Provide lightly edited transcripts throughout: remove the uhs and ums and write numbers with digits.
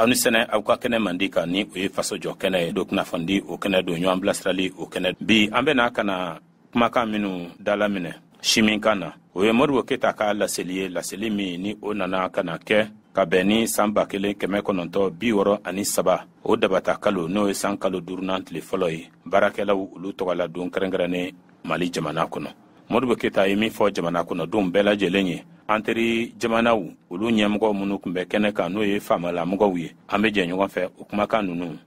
Aw ni sɛnɛ aw ka kɛnɛ mandi kan, ni o ye fasojɔ kɛnɛ ye. Do kunnafonidi o kɛnɛ don, ɲɔgɔn bilasirali o kɛnɛ. Bi an bɛna ka na kumakan minnu dalaminɛ siminkan na, o ye Modibo Keyita ka laseli ye, laseli min ni o nana ka na kɛ ka bɛn ni san 1963 o dabata kalo, n'o ye san kalo duurunan tile fɔlɔ ye, baarakɛlaw olu tɔgɔla don kɛrɛnkɛrɛnnen Mali jamana kɔnɔ. Modibo Keyita ye min fɔ jamana kɔnɔdenw bɛɛ lajɛlen ye, an teri jamanaw olu ɲɛmɔgɔ minnu tun bɛ kɛnɛ kan, n'o ye faamalamɔgɔw ye, an bɛ jɛ ɲɔgɔn fɛ o kumakan ninnu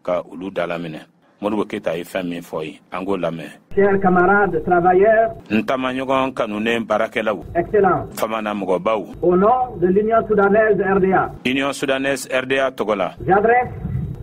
ka olu dalaminɛ. Modibo Keyita ye fɛn min fɔ ye, an k'o lamɛn. Chers camarades travailleurs, N taamaɲɔgɔn kanunen baarakɛlaw, Excellence, famana mɔgɔbaw, au nom de l'Union soudanaise RDA, Union soudanaise RDA tɔgɔ la, j'adresse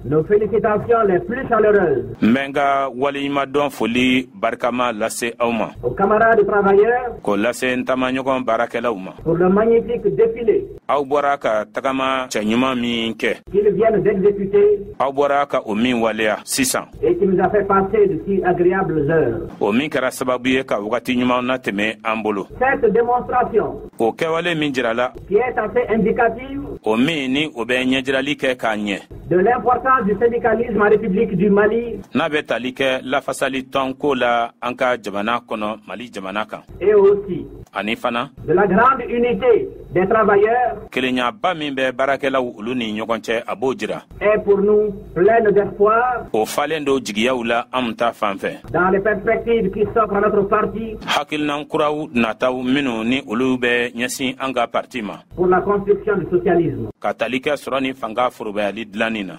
nos félicitations les plus chaleureuses n bɛ n ka waleɲumandɔn foli barikama lase aw ma, aux camarades travailleurs k'o lase n taamaɲɔgɔn baarakɛlaw ma pour le magnifique défilé aw bɔra ka tagama cɛɲuman min kɛ, qu'ils viennent d'exécuter aw bɔra ka o min waleya sisan, et qui nous a fait passer de si agréables heures. o min kɛra sababu ye ka wagati ɲuman natɛmɛ an bolo. Cette démonstration O kɛwale min jirala, qui est assez indicative o min ni o bɛ ɲɛjirali kɛ k'a ɲɛ, de l'importance du syndicalisme en République du Mali n'a bɛ tali kɛ lafasali tɔnko la an ka jamana kɔnɔ, Mali jamana kan, et aussi ani fana de la grande unité des travailleurs kelenyaba min bɛ baarakɛlaw olu ni ɲɔgɔn cɛ, a b'o jira, est pour nous pleine d'espoir o falen don jigiyaw la anw ta fan fɛ dans les perspectives qui s'offrent à notre parti hakilinan kuraw nataw minnu ni olu bɛ ɲɛsin an ka parti ma pour la construction du socialisme. ka tali kɛ sɔrɔ ni fanga forobayali dilanni na.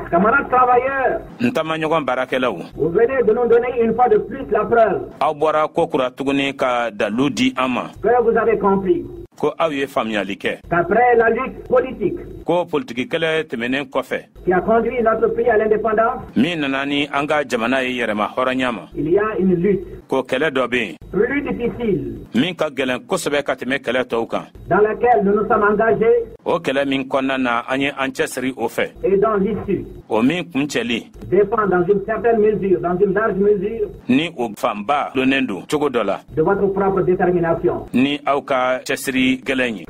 Camarades travailleurs, N taamaɲɔgɔn baarakɛlaw, vous venez de nous donner une fois de plus la preuve aw bɔra ko kura tuguni ka dalu di an ma que vous avez compris ko aw ye faamuyali kɛ qu'après la lutte politique ko politiki kɛlɛ tɛmɛnen kɔfɛ qui a conduit notre pays à l'indépendance, min nana ni an ka jamana ye yɛrɛma hɔrɔnya ma, il y a une lutte ko kɛlɛ dɔ bɛ yen plus difficile min ka gɛlɛn kosɛbɛ ka tɛmɛ kɛlɛ tɔw kan, dans laquelle nous nous sommes engagés o kɛlɛ min kɔnɔna na an ye an cɛsiri o fɛ, et dont l'issue o min kuncɛli dépend dans une certaine mesure, dans une large mesure, ni o fanba donnen don cogo dɔ la de votre propre détermination. ni aw ka cɛsiri gɛlɛn ye.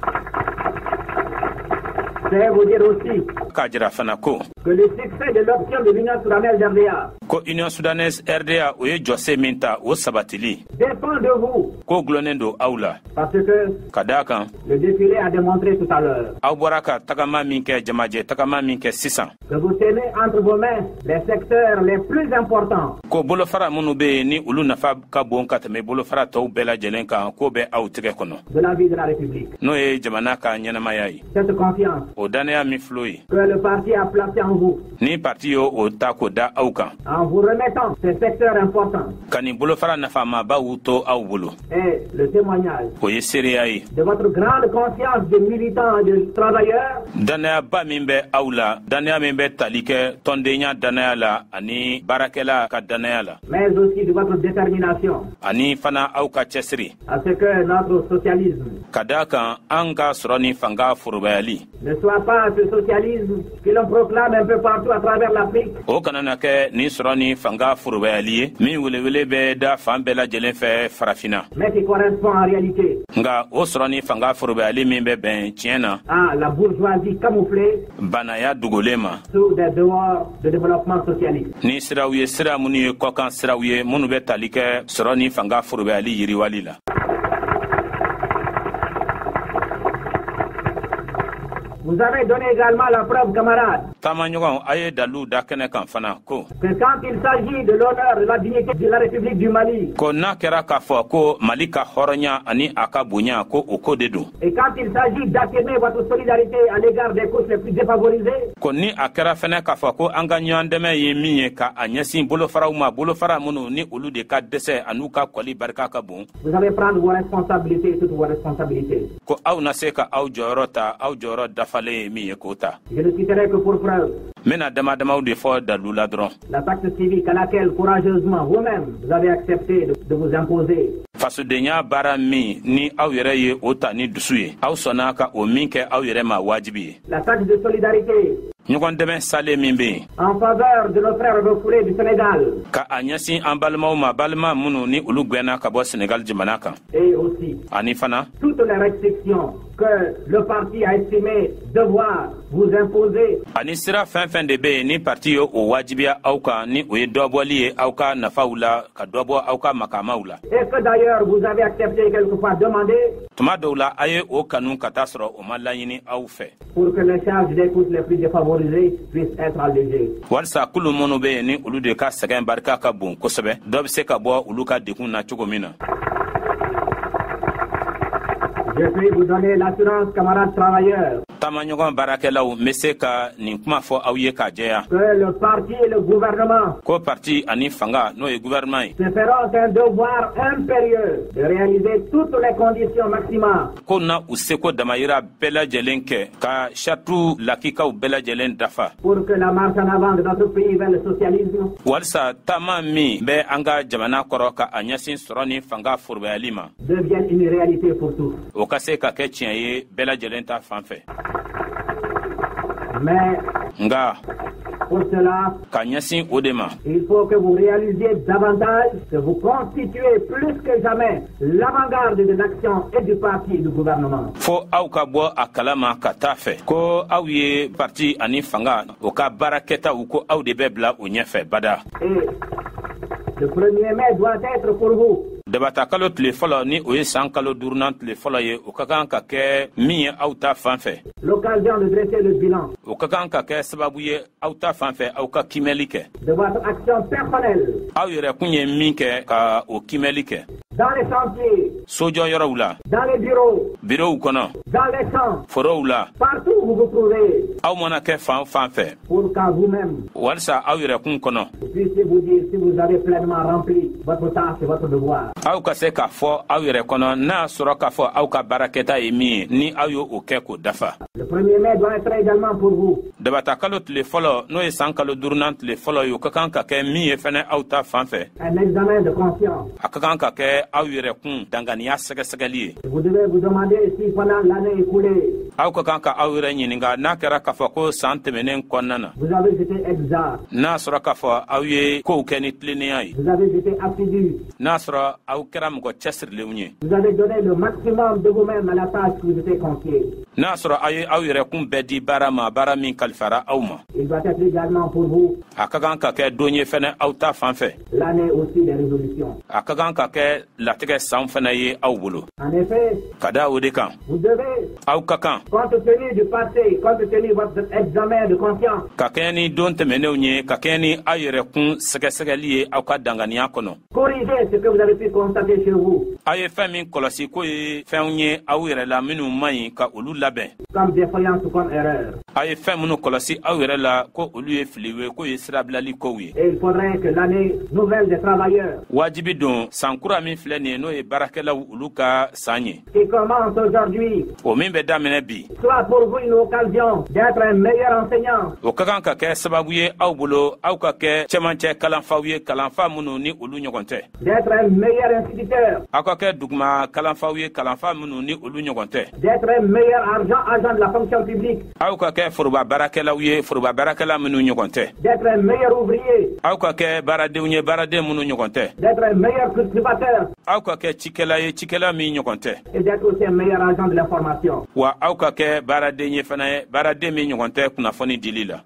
C'est vous dire aussi K'a jira fana ko que le succès de l'option de l'Union soudanaise RDA ko Union soudanaise RDA o ye jɔsen min ta, o sabatili dépend de vous k'o gulonnen don aw la, parce que ka daa kan le défilé a démontré tout à l'heure aw bɔra ka tagama min kɛ, jamajɛ tagama min kɛ sisan, que vous tenez entre vos mains les secteurs les plus importants ko bolofara minnu bɛ yen ni olu nafa ka bon ka tɛmɛ bolofara tɔw bɛɛ lajɛlen kan, k'o bɛ aw tɛgɛ kɔnɔ de la vie de la République. n'o ye jamana ka ɲɛnamaya ye. Cette confiance O dannaya min fil'o ye que le parti a placée en vous ni parti y'o o ta k'o da aw kan en vous remettant ces secteurs importants ka nin bolofara nafamabaw to aw bolo, est le témoignage o ye seereya ye de votre grande conscience de militants et de travailleurs dannayaba min bɛ aw la, dannaya min bɛ tali kɛ tɔndenya dannaya la ani baarakɛla ka dannaya la, mais aussi de votre détermination ani fana aw ka cɛsiri à ce que notre socialisme ka daa kan an ka sɔrɔ ni fanga forobayali ne soit pas ce socialisme que l'on proclame un peu partout à travers l'Afrique, o kana na kɛ nin sɔrɔ ni fanga forobayali ye min welewele bɛ da fan bɛɛ lajɛlen fɛ Farafinna, mais qui correspond en réalité nka o sɔrɔ ni fanga forobayali min bɛ bɛn tiɲɛ na à la bourgeoisie camouflée banaya dogolen ma sous des dehors de développement socialiste. ni siraw ye, sira minnu ye kɔkan siraw ye minnu bɛ tali kɛ sɔrɔ ni fanga forobayali yiriwali la. Vous avez donné également la preuve, camarades, Taamaɲɔgɔnw, a ye dalu da kɛnɛ kan fana ko que quand il s'agit de l'honneur et de la dignité de la République du Mali ko n'a kɛra k'a fɔ ko Mali ka hɔrɔnya ani a ka bonya, ko o ko de don, et quand il s'agit d'affirmer votre solidarité à l'égard des couches les plus défavorisées, ko ni a kɛra fɛnɛ k'a fɔ ko an ka ɲɔgɔn dɛmɛ ye min ye ka a ɲɛsin bolofaraw ma, bolofara minnu ni olu de ka dɛsɛ an'u ka kɔli barika ka bon, vous allez prendre vos responsabilités, toutes vos responsabilités. ko aw na se ka aw jɔyɔrɔ ta, aw jɔyɔrɔ dafalen ye min ye, k'o ta. Je ne citerai que pour preuve N bɛna dama damaw de fɔ dalu la dɔrɔn la taxe civique à laquelle courageusement vous-même vous avez accepté de vous imposer. Fasodenya baara min ni aw yɛrɛ ye o ta ni dusu ye, aw sɔnna ka o min kɛ aw yɛrɛ ma wajibi ye, La taxe de solidarité Ɲɔgɔn dɛmɛ salen min bɛ yen. En faveur de nos frères refoulés du Sénégal. Ka a ɲɛsin an balimaw ma, balima minnu ni olu gwɛnna ka bɔ Sénégal jamana kan. Et aussi. Ani fana. Toutes les restrictions que le parti a estimé devoir vous imposer. Ani sira fɛn fɛn de bɛ yen ni parti ye o wajibiya aw kan, ni o ye dɔbɔli ye aw ka nafaw la, ka dɔ bɔ aw ka makamaw la. Et que d'ailleurs vous avez accepté, quelquefois demandé. Tuma dɔw la, a ye o kanu ka taa sɔrɔ o ma laɲini aw fɛ. Pour que les charges des couches les plus défavorisées puissent être allégées. Walisa kulu minnu bɛ yen ni olu de ka sɛgɛn barika ka bon kosɛbɛ, dɔ bɛ se ka bɔ olu ka degun na cogo min na. Je puis vous donner l'assurance, camarades travailleurs, Taamaɲɔgɔn baarakɛlaw, n bɛ se ka nin kuma fɔ aw ye k'a jɛya, que le parti et le gouvernement ko parti ani fanga, n'o ye gouvernement ye, se feront un devoir impérieux de réaliser toutes les conditions maximales ko na u seko damayira bɛɛ lajɛlen kɛ ka saratu lakikaw bɛɛ lajɛlen dafa, pour que la marche en avant de notre pays vers le socialisme walisa taama min bɛ an ka jamana kɔrɔ ka a ɲɛsin sɔrɔ ni fanga forobayali ma, devienne une réalité pour tous. o ka se ka kɛ tiɲɛ ye bɛɛ lajɛlen ta fan fɛ. Mais Nga pour cela, ka ɲɛsin o de ma, il faut que vous réalisiez davantage que vous constituez plus que jamais l'avant-garde de l'action et du parti et du gouvernement. Fo aw ka bɔ a kalama ka taa fɛ ko aw ye parti ani fanga o ka baarakɛtaw, ko aw de bɛ bila o ɲɛfɛ bada. Et le 1er mai doit être pour vous Dabata kalo tile fɔlɔ, ni o ye san kalo duurunan tile fɔlɔ ye, o ka kan ka kɛ min ye aw ta fan fɛ, l'occasion de dresser le bilan o ka kan ka kɛ sababu ye aw ta fan fɛ aw ka kimɛli kɛ de votre action personnelle aw yɛrɛ kun ye min kɛ, ka o kimɛli kɛ dans les chantiers, sojɔ yɔrɔw la, dans les bureaux, birow kɔnɔ, dans les champs, forow la, partout où vous vous trouvez, aw mana kɛ fan fan fɛ, pour qu'en vous-même, walisa aw yɛrɛ kun kɔnɔ, vous puissiez vous dire si vous avez pleinement rempli votre tâche et votre devoir. aw ka se k'a fɔ aw yɛrɛ kɔnɔ n'a y'a sɔrɔ k'a fɔ aw ka baarakɛta ye min ye, ni aw y'o o kɛ k'o dafa. Le 1er mai doit être également pour vous Dabata kalo tile fɔlɔ, n'o ye san kalo duurunan tile fɔlɔ ye, o ka kan ka kɛ min ye fɛnɛ aw ta fan fɛ, un examen de conscience. a ka kan ka kɛ aw yɛrɛ kun danganiya sɛgɛsɛgɛli ye. Vous devez vous demander si pendant l'année écoulée, Aw ka kan ka aw yɛrɛ ɲininka n'a kɛra k'a fɔ ko san tɛmɛnen kɔnɔna na, vous avez été exact, n'a sɔrɔ k'a fɔ aw ye kow kɛ ni tilennenya ye, vous avez été assidu, n'a sɔrɔ aw kɛra mɔgɔ cɛsirilenw ye, vous avez donné le maximum de vous-même à la tâche qui vous était confiée. n'a sɔrɔ aw ye aw yɛrɛ kun bɛɛ di baara ma, baara min kalifara aw ma. Il doit être également pour vous A ka kan ka kɛ don ye fɛnɛ aw ta fan fɛ, l'année aussi des résolutions. a ka kan ka kɛ latigɛ san fɛnɛ ye aw bolo. En effet, Ka da o de kan, vous devez, aw ka kan, compte tenu du passé, compte tenu de votre examen de conscience, ka kɛɲɛ ni don tɛmɛnenw ye, ka kɛɲɛ ni aw yɛrɛ kun sɛgɛsɛgɛli ye aw ka danganiya kɔnɔ, corriger ce que vous avez pu constater chez vous aw ye fɛn min kɔlɔsi k'o ye fɛnw ye aw yɛrɛ la minnu man ɲi, ka olu labɛn. Comme défaillance ou comme erreur. A ye fɛn minnu kɔlɔsi aw yɛrɛ la ko olu ye filiw ye, k'o ye sirabilali kow ye. Et il faudrait que l'année nouvelle des travailleurs Wajibi don, san kura min filɛ nin ye, n'o ye baarakɛlaw olu ka san ye, qui commence aujourd'hui o min bɛ daminɛ bi, soit pour vous une occasion d'être un meilleur enseignant, o ka kan ka kɛ sababu ye aw bolo aw ka kɛ cɛmancɛ kalanfaw ye, kalanfa minnu ni olu ɲɔgɔn tɛ, d'être un meilleur instituteur, aw ka kɛ duguma kalanfaw ye, kalanfa minnu ni olu ɲɔgɔn tɛ, d'être un meilleur agent de la fonction publique, aw ka kɛ foroba baarakɛlaw ye, foroba baarakɛla minnu ɲɔgɔn tɛ, d'être un meilleur ouvrier, aw ka kɛ baaradenw ye, baaraden minnu ɲɔgɔn tɛ, d'être un meilleur cultivateur aw ka kɛ cikɛla ye, cikɛla min ɲɔgɔn tɛ, et d'être aussi un meilleur agent de l'information. wa aw ka kɛ baaraden ye fana ye, baaraden min ɲɔgɔn tɛ kunnafoni dili la.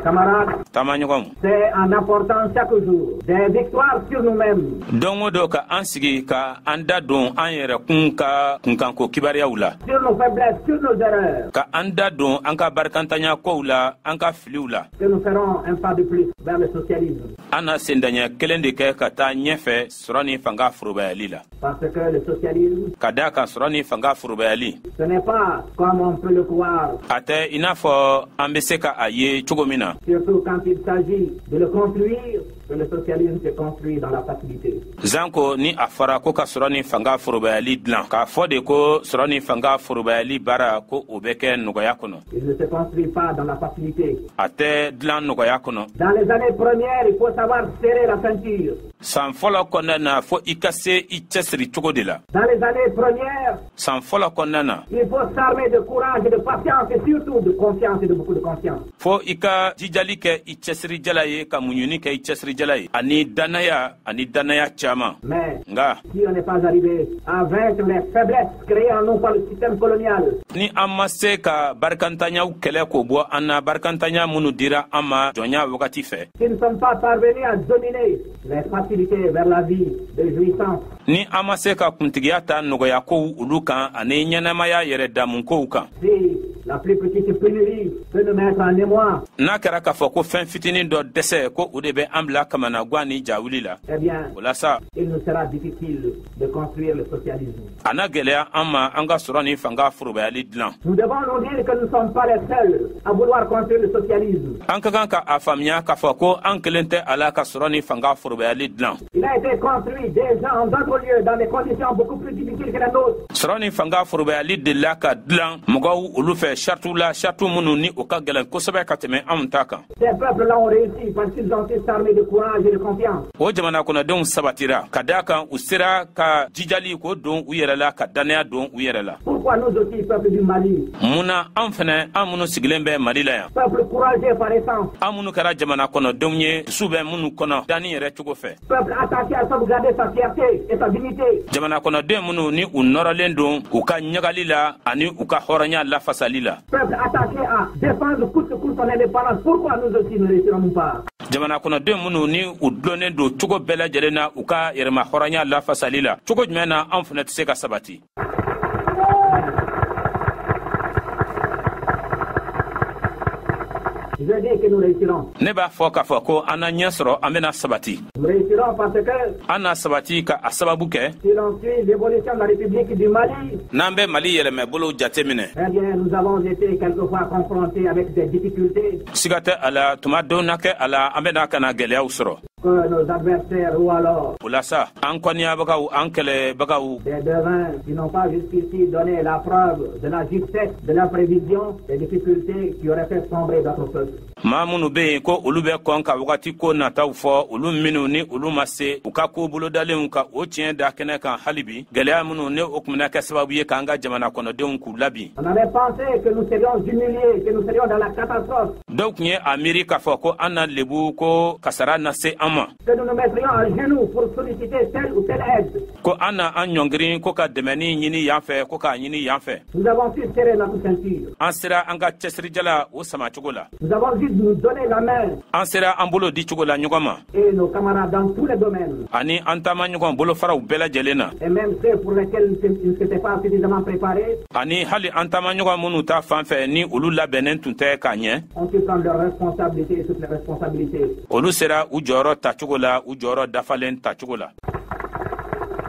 Camarades, Taamaɲɔgɔnw, c'est en apportant chaque jour des victoires sur nous-mêmes Don o don ka an sigi ka an da don an yɛrɛ kun ka kunkanko kibaruyaw la, sur nos faiblesses, sur nos erreurs, ka an da don an ka barikantanya kow la, an ka filiw la, que nous ferons un pas de plus vers le socialisme. an na sendaɲɛ kelen de kɛ ka taa ɲɛfɛ sɔrɔ ni fanga forobayali la. Parce que le socialisme, Ka daa kan, sɔrɔ ni fanga forobayali, ce n'est pas comme on peut le croire, a tɛ i n'a fɔ an be se ka a ye cogo min na, na. Surtout quand il s'agit de le construire, que le socialisme se construit dans la facilité. Zanko ni a fɔra ko ka sɔrɔ ni fanga forobayali dilan, k'a fɔ de ko sɔrɔ ni fanga forobayali baara ko o bɛ kɛ nɔgɔya kɔnɔ. Il ne se construit pas dans la facilité. A tɛ dilan nɔgɔya kɔnɔ. Dans les années premières, il faut savoir serrer la ceinture. San fɔlɔ kɔnɔna na, fo i ka se i cɛsiri cogo de la. Dans les années premières, San fɔlɔ kɔnɔna na, il faut s'armer de courage et de patience et surtout de confiance et de beaucoup de confiance. Fo i ka jijali kɛ i cɛsirijala ye, ka muɲuni kɛ i cɛsirijala ye, ani dannaya, ani dannaya caman. Mais Nga si on n'est pas arrivé à vaincre les faiblesses créées en nous par le système colonial, ni an ma se ka barikantanyaw kɛlɛ k'o bɔ an na, barikantanya minnu dira an ma jɔnya wagati fɛ, si nous ne sommes pas parvenus à dominer les facilités vers la vie de jouissance, ni an ma se ka kuntigiya ta nɔgɔyakow olu kan ani ɲɛnamaya yɛrɛ damukow kan, si la plus petite pénurie peut nous mettre en émoi, n'a kɛra k'a fɔ ko fɛn fitinin dɔ dɛsɛ ko o de bɛ an bila kamanagan ni jawuli la, eh bien, o la sa, il nous sera difficile de construire le socialisme. A na gwɛlɛya an ma an ka sɔrɔ ni fanga forobayali dilan. Nous devons nous dire que nous ne sommes pas les seuls à vouloir construire le socialisme. An ka kan ka a faamuya k'a fɔ ko an kelen tɛ a la ka sɔrɔ ni fanga forobayali dilan. Il a été construit déjà en d'autres lieux dans des conditions beaucoup plus difficiles que la nôtre. Sɔrɔ ni fanga forobayali delila ka dilan mɔgɔw olu fɛ saritiw la, saritiw minnu ni o ka gɛlɛn kosɛbɛ ka tɛmɛ anw ta kan. Ces peuples-là ont réussi parce qu'ils ont su s'armer de courage et de confiance. O jamana kɔnɔdenw sabatira ka daa kan u sera ka jijali k'o don u yɛrɛ la, ka dannaya don u yɛrɛ la. Pourquoi nous aussi, peuple du Mali, Mun na an fɛnɛ, an minnu sigilen bɛ Mali la yan, peuple courageux par essence, an minnu kɛra jamana kɔnɔdenw ye, dusu bɛ minnu kɔnɔ danni yɛrɛ cogo fɛ, peuple attaché à sauvegarder sa fierté et sa dignité, jamana kɔnɔden minnu ni u nɔrɔlen don u ka ɲagali la ani u ka hɔrɔnya lafasali la, peuple attaché à défendre coûte que coûte son indépendance, pourquoi nous aussi ne réussirons pas? Jamana kɔnɔden minnu ni u dulonnen don cogo bɛɛ lajɛlen na u ka yɛrɛma hɔrɔnya lafasali la, cogo jumɛn na anw fɛnɛ tɛ se ka sabati? Je dis que nous réussirons. Ne b'a fɔ k'a fɔ ko an na ɲɛ sɔrɔ, an bɛna sabati. Nous réussirons parce que An na sabati ka a sababu kɛ, si l'on suit l'évolution de la République du Mali, n'an bɛ Mali yɛlɛmɛbolow jate minɛ, eh bien, nous avons été quelquefois confrontés avec des difficultés siga tɛ a la, tuma dɔw na kɛ a la, an bɛna ka na gwɛlɛyaw sɔrɔ. Que nos adversaires ou alors O la sa, an kɔniyabagaw, an kɛlɛbagaw, des devins qui n'ont pas jusqu'ici donné la preuve de la justesse de la prévision des difficultés qui auraient fait sombrer notre peuple. Maa minnu bɛ yen ko olu bɛ kɔn ka wagati ko nataw fɔ, olu minnu ni olu ma se u ka ko bolodalenw ka o tiɲɛ da kɛnɛ kan hali bi, gwɛlɛya minnu ni o tun bɛna kɛ sababu ye k'an ka jamana kɔnɔdenw k'u labin. On avait pensé que nous serions humiliés, que nous serions dans la catastrophe, Dɔw tun ye a miiri k'a fɔ ko an na lebu, ko kasara na se an ma, que nous nous mettrions à genoux pour solliciter telle ou telle aide. Ko an na an ɲɔngirin ko ka dɛmɛni ɲini yan fɛ, ko k'a ɲini yan fɛ. Nous avons su serrer notre ceinture. An sera an ka cɛsirijala o sama cogo la. Nous avons su nous donner la main An sera an bolo di cogo la ɲɔgɔn ma, et nos camarades dans tous les domaines, ani an taama ɲɔgɔn bolofaraw bɛɛ lajɛlen na, et même ceux pour lesquels ils ne s'étaient pas suffisamment préparés, ani hali an taama ɲɔgɔn minnu ta fan fɛ ni olu labɛnnen tun tɛ k'a ɲɛ, ont su prendre leurs responsabilités et toutes les responsabilités. Olu sera u jɔyɔrɔ tacogo la, u jɔyɔrɔ dafalen tacogo la.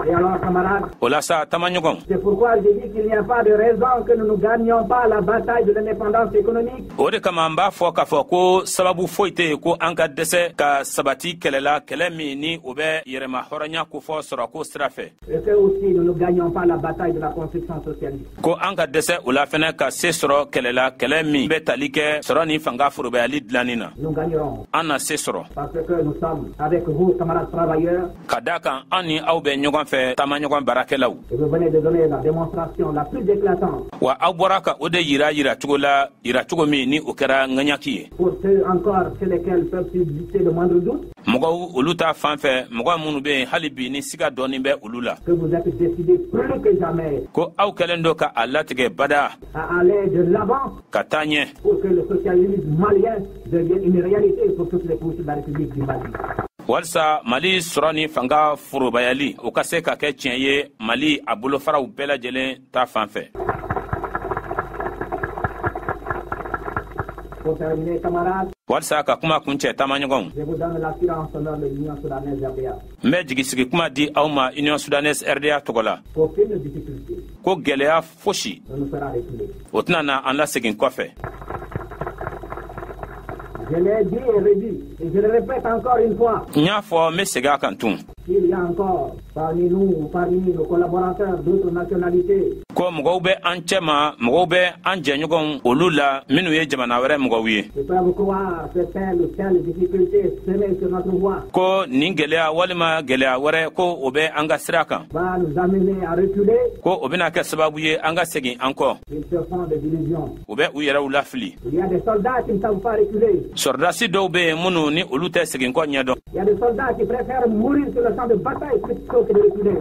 Et alors, camarades, O la sa, taamaɲɔgɔn, c'est pourquoi j'ai dit qu'il n'y a pas de raison que nous ne gagnions pas la bataille de l'indépendance économique. O de kama n b'a fɔ k'a fɔ ko sababu foyi tɛ yen ko an ka dɛsɛ ka sabati kɛlɛ la, kɛlɛ min ni o bɛ yɛrɛma hɔrɔnya kofɔ sɔrɔko sira fɛ, Et que aussi nous ne gagnions pas la bataille de la construction socialiste. Ko an ka dɛsɛ o la fɛnɛ ka se sɔrɔ kɛlɛ la, kɛlɛ min bɛ tali kɛ sɔrɔ ni fanga forobayali dilanni na. Nous gagnerons An na se sɔrɔ, parce que nous sommes avec vous, camarades travailleurs, ka daa kan an ni aw bɛ ɲɔgɔn fɛ, taamaɲɔgɔn baarakɛlaw. Et vous venez de donner la démonstration la plus éclatante Wa aw bɔra ka o de yira yiracogo la, yiracogo min ni o kɛra ŋaɲaki ye, pour ceux encore chez lesquels peuvent subsister le moindre doute mɔgɔw olu ta fan fɛ, mɔgɔ minnu bɛ yen hali bi ni siga dɔɔni bɛ olu la, que vous êtes décidés plus que jamais ko aw kɛlen don ka a latigɛ bada à aller de l'avant ka taa ɲɛ pour que le socialisme malien devienne une réalité pour toutes les couches de la République du Mali. Walisa Mali sɔrɔ ni fanga forobayali o ka se ka kɛ tiɲɛ ye Mali a bolofaraw bɛɛ lajɛlen ta fan fɛ. Pour terminer, camarades, Walisa ka kuma kuncɛ, taamaɲɔgɔnw, je vous donne l'assurance au nom de l'Union soudanaise RDA n bɛ jigisigi kuma di aw ma Union soudanaise RDA tɔgɔ la, qu'aucune difficulté ko gwɛlɛya fosi ne nous fera reculer. o tɛna na an lasegin kɔfɛ. Je Je l'ai dit et redit, et je le répète encore une fois. N y'a fɔ, n bɛ segin a kan tun. S'il y a encore parmi nous ou parmi nos collaborateurs d'autres nationalités ko mɔgɔw bɛ an cɛma, mɔgɔw bɛ an jɛɲɔgɔnw olu la minnu ye jamana wɛrɛ mɔgɔw ye qui peuvent croire que telle ou telle difficulté semée sur notre voie ko nin gɛlɛya walima gɛlɛya wɛrɛ, ko o bɛ an ka sira kan, va nous amener à reculer, ko o bɛna kɛ sababu ye an ka segin an kɔ, ils se font des illusions. u bɛ u yɛrɛw lafili. Il y a des soldats qui ne savent pas reculer. Sɔrɔdasi dɔw bɛ yen minnu ni olu tɛ segin kɔ ɲɛdɔn. Il y a des soldats qui préfèrent mourir sur le champ de bataille plutôt que de reculer.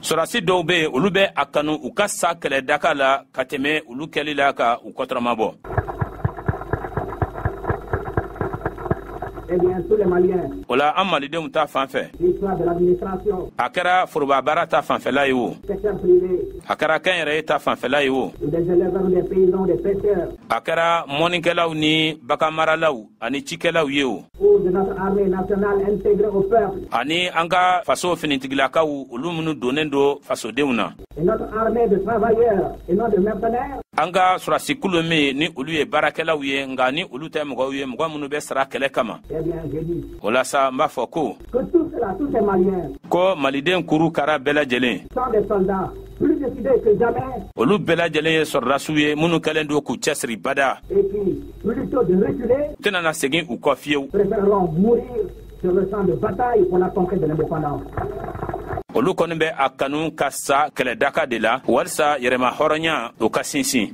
Sɔrɔdasi dɔw bɛ yen, olu bɛ a kanu u ka sa kɛlɛdaka la ka tɛmɛ olu kɛli la ka u kɔtɔrɔma bɔ. Eh bien, tous les Maliens, O la, an Malidenw ta fan fɛ, qu'ils soient de l'administration, a kɛra foroba baara ta fanfɛla ye o, secteur privé, a kɛra kɛnyɛrɛye ta fanfɛla ye o, ou des éleveurs, ou des paysans, des pêcheurs, a kɛra mɔnikɛlaw ni baganmaralaw ani cikɛlaw ye o, ou de notre armée nationale intégrée au peuple, ani an ka faso finitigilakaw, olu minnu donnen don fasodenw na, et notre armée de travailleurs et non de mercenaires, an ka sɔrɔdasikulu min ni olu ye baarakɛlaw ye, nka ni olu tɛ mɔgɔw ye, mɔgɔ minnu bɛ sara kɛlɛ kama, eh bien, je dis o la sa, n b'a fɔ ko que tout cela, tous ces Maliens ko Maliden kuru kara bɛɛ lajɛlen sont des soldats plus décidés que jamais olu bɛɛ lajɛlen ye sɔrɔdasiw ye minnu kɛlen don k'u cɛsiri bada et qui, plutôt de reculer, u tɛna na segin u kɔ fiyewu, préféreront mourir sur le champ de bataille pour la conquête de l'indépendance. Olu kɔni bɛ a kanu ka sa kɛlɛdaka de la walisa yɛrɛma hɔrɔnya o ka sinsin.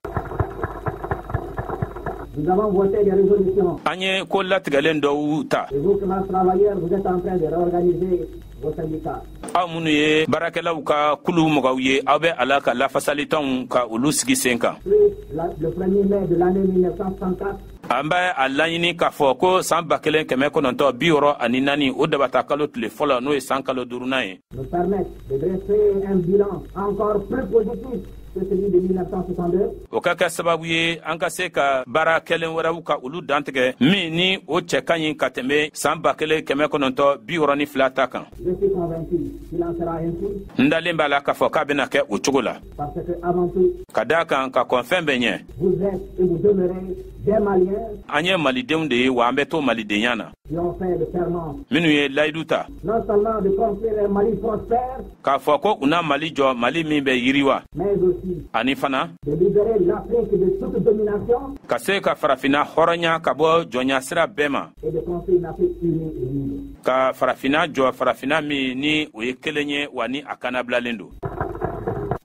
Nous avons voté des résolutions. An ye ko latigɛlen dɔw ta. Et vous, classes travailleurs, vous êtes en train de réorganiser vos syndicats. Aw minnu ye baarakɛlaw ka kulu mɔgɔw ye, aw bɛ a la ka lafasalitɔnw ka olu sigi sen kan. Plus le 1er mai de l'année 1964, An bɛ a laɲini k'a fɔ ko san 1964, o dabata kalo tile fɔlɔ, n'o ye san kalo duurunan ye, nous permettent de dresser un bilan encore plus positif que celui de 1962, o ka kɛ sababu ye an ka se ka baara kɛlen wɛrɛw ka olu dantigɛ min ni o cɛ ka ɲi ka tɛmɛ san 1962 ta kan. Je suis convaincu qu'il en sera ainsi, N dalen b'a la k'a fɔ k'a bɛna kɛ o cogo la, parce que avant tout, ka daa kan ka kɔn fɛn bɛɛ ɲɛ, vous êtes et vous demeurez des Maliens an ye Malidenw de ye, wa an bɛ to Malidenya na, qui ont fait le serment minnu ye layidu ta non seulement de construire un Mali prospère, k'a fɔ ko u na Mali jɔ, Mali min bɛ yiriwa, mais aussi ani fana de libérer l'Afrique de toute domination ka se ka Farafinna hɔrɔnya ka bɔ jɔnya sira bɛɛ ma, et de construire une Afrique unie et libre. ka Farafinna jɔ, Farafinna min ni o ye kelen ye, wa ni a kanabilalen don.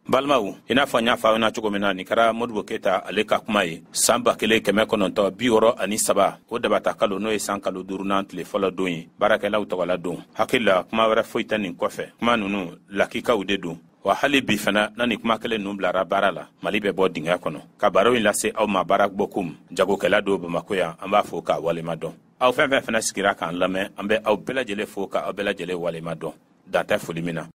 Balimaw, i n'a fɔ n y'a fɔ aw ɲɛna cogo min na, nin kɛra Modibo Keyita ale ka kuma ye san 1963, o dabata kalo, n'o ye san kalo duurunan tile fɔlɔ don ye, baarakɛlaw tɔgɔla don. Hakili la, kuma wɛrɛ foyi tɛ nin kɔfɛ. Kuma ninnu lakikaw de don, wa hali bi fana na, nin kuma kelen ninnu bilara baara la, Mali bɛ bɔ dingɛ kɔnɔ. Ka baro in lase aw ma, baara bɔkum jagokɛla don Bamako yan, an b'a fo k'a walima dɔn. Aw fɛn fɛn fana sigira k'an lamɛn, an bɛ aw bɛɛ lajɛlen fo ka aw bɛɛ lajɛlen walima dɔn, dan tɛ foli min na.